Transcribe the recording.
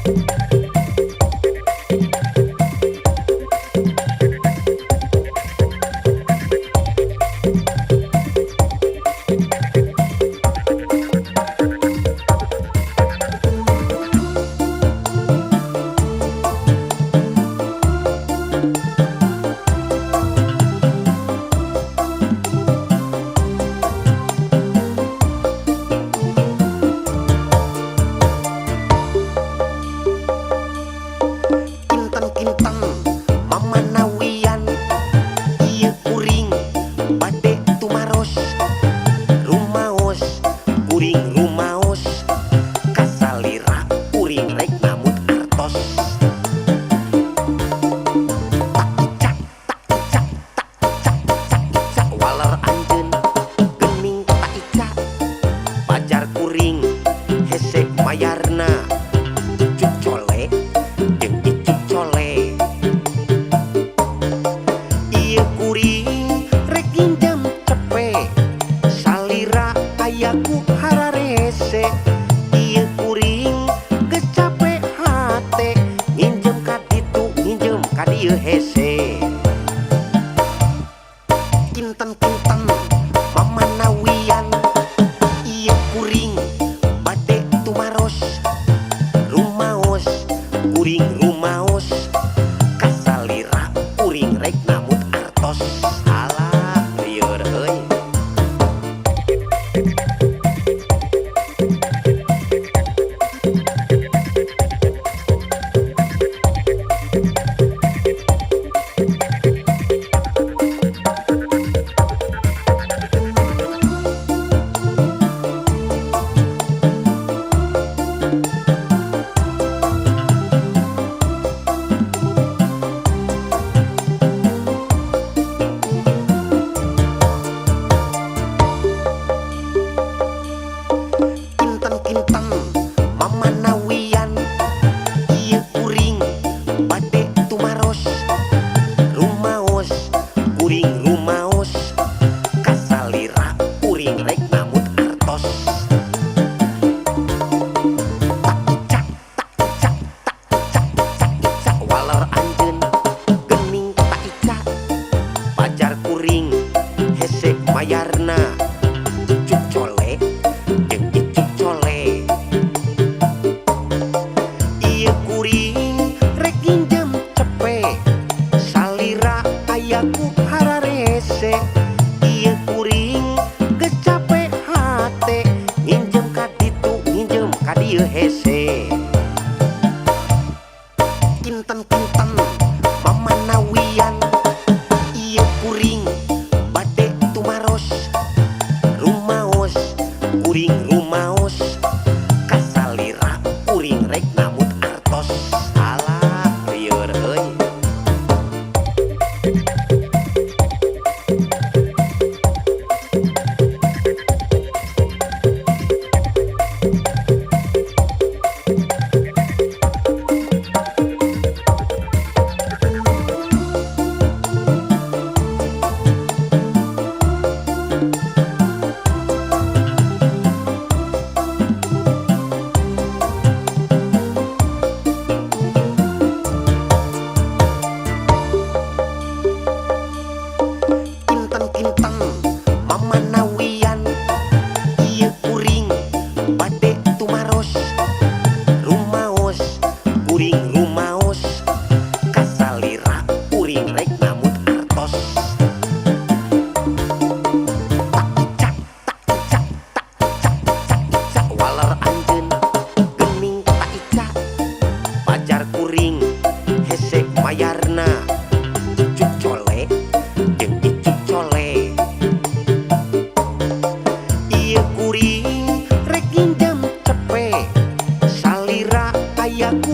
Kinten-kinten mamanawian ieu kuring bade tumaros, rumaos kuring rumaos kasalira kuring rek nambut artos. Tak icak, tak icak, tak icak, tak icak waler anjeun geuning tak icak. Pajar kuring hese mayarna, icuk cole jeung icuk cole. Ieu kuring rek nginjem cepe, salira aya ku hararese. Ieu kuring geus cape hate, nginjem ka ditu nginjem ka dieu hese. Kinten-kinten mamanawian ieu kuring bade tumaros, rumaos kuring rumaos kasalira kuring rek nambut artos. Alah, lieur euy. Kinten-kinten mamanawian ieu kuring bade tumaros, rumaos kuring rumaos kasalira kuring rek nambut artos. Tak icak, tak icak, tak icak, tak icak waler anjeun geuning tak icak. Pajar kuring hese mayarna, icuk cole jeung icuk cole. Ieu kuring rek nginjem cepe, salira aya ku hararese. Ieu kuring geus cape hate, nginjem ka ditu nginjem ka dieu hese. Kinten-kinten mamanawian ieu kuring bade tumaros, rumaos kuring rumaos kasalira kuring rek nambut artos. Alah, lieur euy. Kinten-kinten mamanawian ieu kuring bade tumaros, rumaos kuring rumaos kasalira kuring rek nambut artos. Tak icak, tak icak, tak icak, tak icak waler anjeun geuning tak icak. Pajar kuring hese mayarna, icuk cole jeung icuk cole. Ieu kuring rek nginjem cepe, salira aya ku